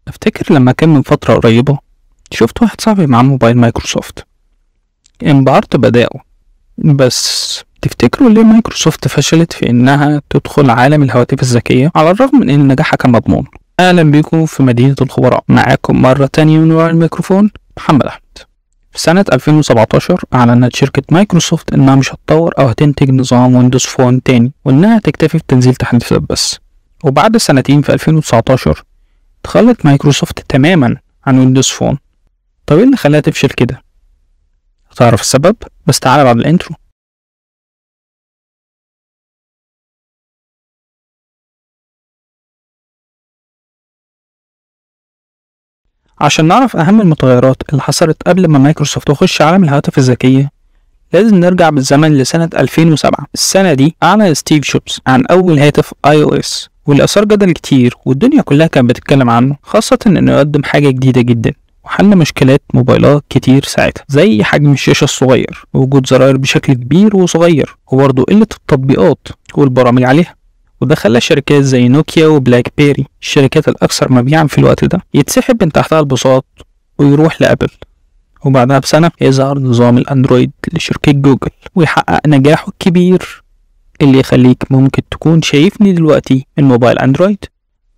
افتكر لما كان من فترة قريبة شفت واحد صاحبي معاه موبايل مايكروسوفت، انبهرت بأدائه. بس تفتكروا ليه مايكروسوفت فشلت في انها تدخل عالم الهواتف الذكية على الرغم من ان نجاحها كان مضمون؟ اهلا بيكم في مدينة الخبراء، معاكم مرة تانية من وراء الميكروفون محمد احمد. في سنة 2017 اعلنت شركة مايكروسوفت انها مش هتطور او هتنتج نظام Windows Phone تاني، وانها تكتفي بتنزيل تحديثات بس. وبعد سنتين في 2019 تخلت مايكروسوفت تماما عن Windows Phone. طب ايه اللي خلاها تفشل كده؟ هتعرف السبب بس تعالى بعد ال intro. عشان نعرف أهم المتغيرات اللي حصلت قبل ما مايكروسوفت تخش عالم الهواتف الذكية لازم نرجع بالزمن لسنة 2007. السنة دي أعلن ستيف جوبز عن أول هاتف iOS، واللي أثار جدل كتير والدنيا كلها كانت بتتكلم عنه، خاصة إنه يقدم حاجة جديدة جدا وحل مشكلات موبايلات كتير ساعتها، زي حجم الشاشة الصغير ووجود زراير بشكل كبير وصغير، وبرضه قلة التطبيقات والبرامج عليها. وده خلى شركات زي نوكيا وبلاك بيري، الشركات الأكثر مبيعا في الوقت ده، يتسحب من تحتها البساط ويروح لأبل. وبعدها بسنة يظهر نظام الأندرويد لشركة جوجل ويحقق نجاحه الكبير اللي يخليك ممكن تكون شايفني دلوقتي من موبايل أندرويد.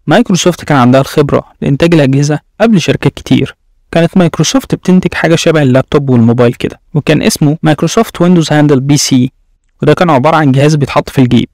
مايكروسوفت كان عندها الخبرة لإنتاج الأجهزة قبل شركات كتير. كانت مايكروسوفت بتنتج حاجة شبه اللابتوب والموبايل كده، وكان اسمه Microsoft Windows Handheld PC، وده كان عبارة عن جهاز بيتحط في الجيب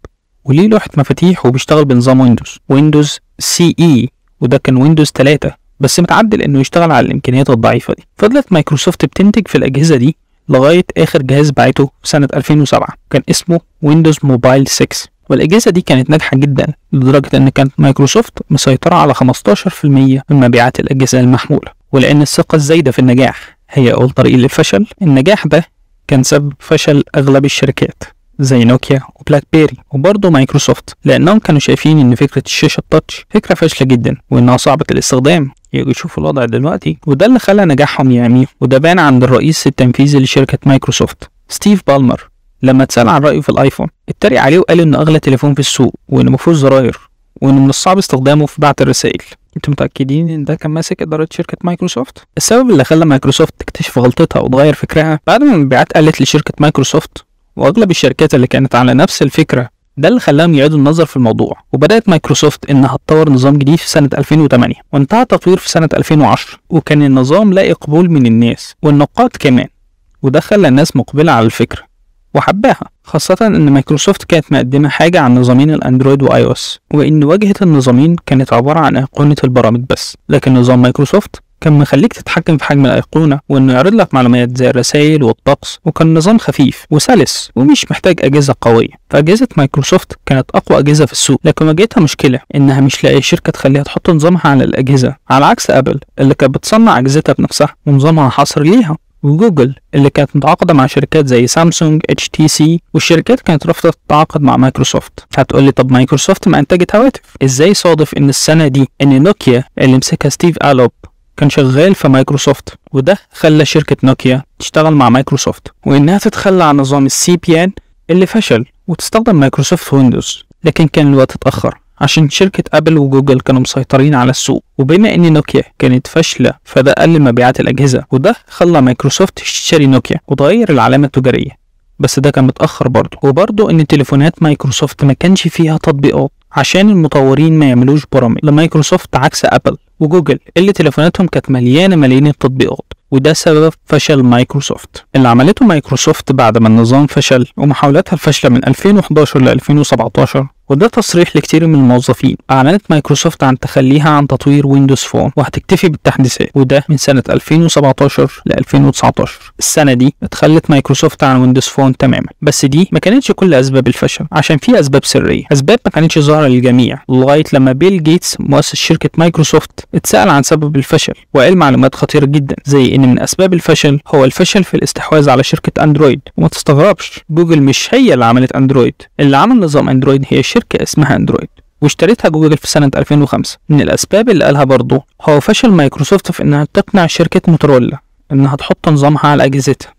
وليه لوحة مفاتيح وبيشتغل بنظام Windows CE، وده كان Windows 3 بس متعدل انه يشتغل على الامكانيات الضعيفة دي. فضلت مايكروسوفت بتنتج في الأجهزة دي لغاية آخر جهاز باعته في سنة 2007، كان اسمه Windows Mobile 6. والأجهزة دي كانت ناجحة جدا لدرجة ان كانت مايكروسوفت مسيطرة على 15% من مبيعات الأجهزة المحمولة. ولأن الثقة الزايدة في النجاح هي أول طريق للفشل، النجاح ده كان سبب فشل أغلب الشركات زي نوكيا وبلاك بيري وبرضه مايكروسوفت، لأنهم كانوا شايفين إن فكرة الشاشة ال touch فكرة فاشلة جدا وإنها صعبة الاستخدام. يجوا يشوفوا الوضع دلوقتي، وده اللي خلى نجاحهم يعميه. وده بان عند الرئيس التنفيذي لشركة مايكروسوفت ستيف بالمر لما اتسأل عن رأيه في الآيفون، اتريق عليه وقال إنه أغلى تليفون في السوق وإنه مفيهوش زراير وإنه من الصعب استخدامه في بعث الرسائل. انتوا متأكدين ان ده كان ماسك إدارة شركة مايكروسوفت؟ السبب اللي خلى مايكروسوفت تكتشف غلطتها وتغير فكرها بعد ما المبيعات قلت لشركة مايكروسوفت واغلب الشركات اللي كانت على نفس الفكرة، ده اللي خلاهم يعيدوا النظر في الموضوع. وبدأت مايكروسوفت انها تطور نظام جديد في سنة 2008، وانتهى التطوير في سنة 2010، وكان النظام لاقي قبول من الناس والنقاد كمان، وده خلى الناس مقبلة على الفكرة وحباها، خاصة ان مايكروسوفت كانت مقدمة حاجة عن نظامين الاندرويد و iOS، وان واجهة النظامين كانت عبارة عن ايقونة البرامج بس، لكن نظام مايكروسوفت كان مخليك تتحكم في حجم الأيقونة وإنه يعرض لك معلومات زي الرسائل والطقس، وكان نظام خفيف وسلس ومش محتاج أجهزة قوية. فأجهزة مايكروسوفت كانت أقوى أجهزة في السوق، لكن واجهتها مشكلة إنها مش لاقية شركة تخليها تحط نظامها على الأجهزة، على عكس أبل اللي كانت بتصنع أجهزتها بنفسها ونظامها حصري ليها، وجوجل اللي كانت متعاقدة مع شركات زي سامسونج HTC، والشركات كانت رافضة تتعاقد مع مايكروسوفت. هتقولي طب مايكروسوفت ما أنتجت هواتف، إزاي صادف إن السنة دي إن نوكيا اللي مسكها ستيف ألوب كان شغال في مايكروسوفت، وده خلى شركة نوكيا تشتغل مع مايكروسوفت وإنها تتخلى عن نظام ال Symbian اللي فشل وتستخدم Microsoft Windows. لكن كان الوقت اتأخر عشان شركة أبل وجوجل كانوا مسيطرين على السوق، وبما إن نوكيا كانت فاشلة فده قلل مبيعات الأجهزة، وده خلى مايكروسوفت تشتري نوكيا وتغير العلامة التجارية، بس ده كان متأخر برضه. وبرضه إن تليفونات مايكروسوفت ما كانش فيها تطبيقات عشان المطورين ما يعملوش برامج لمايكروسوفت، عكس أبل وجوجل اللي تليفوناتهم كانت مليانة ملايين التطبيقات، وده سبب فشل مايكروسوفت. اللي عملته مايكروسوفت بعد ما النظام فشل ومحاولاتها الفاشلة من 2011 ل 2017، وده تصريح لكتير من الموظفين، أعلنت مايكروسوفت عن تخليها عن تطوير Windows Phone وهتكتفي بالتحديثات، وده من سنة 2017 ل 2019. السنة دي اتخلت مايكروسوفت عن Windows Phone تماما، بس دي ما كانتش كل أسباب الفشل، عشان في أسباب سرية، أسباب ما كانتش ظاهرة للجميع، لغاية لما بيل جيتس مؤسس شركة مايكروسوفت اتسأل عن سبب الفشل وقال معلومات خطيرة جدا، زي إن من أسباب الفشل هو الفشل في الاستحواذ على شركة أندرويد. وما تستغربش، جوجل مش هي اللي عملت أندرويد، اللي عمل نظام أندرويد هي شركة اسمها أندرويد واشتريتها جوجل في سنة 2005. من الأسباب اللي قالها برضه هو فشل مايكروسوفت في إنها تقنع شركة موتورولا إنها تحط نظامها على أجهزتها،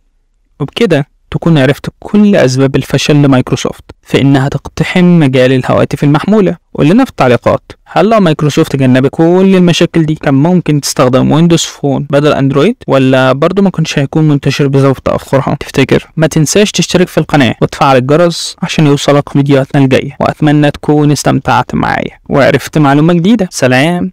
وبكده تكون عرفت كل أسباب الفشل لمايكروسوفت في إنها تقتحم مجال الهواتف المحمولة. قول لنا في التعليقات، هل لو مايكروسوفت جنبت كل المشاكل دي كان ممكن تستخدم Windows Phone بدل Android، ولا برضه ما كنتش هيكون منتشر بسبب تأخرها؟ تفتكر؟ ما تنساش تشترك في القناة وتفعل الجرس عشان يوصلك فيديوهاتنا الجاية، وأتمنى تكون استمتعت معايا وعرفت معلومة جديدة. سلام.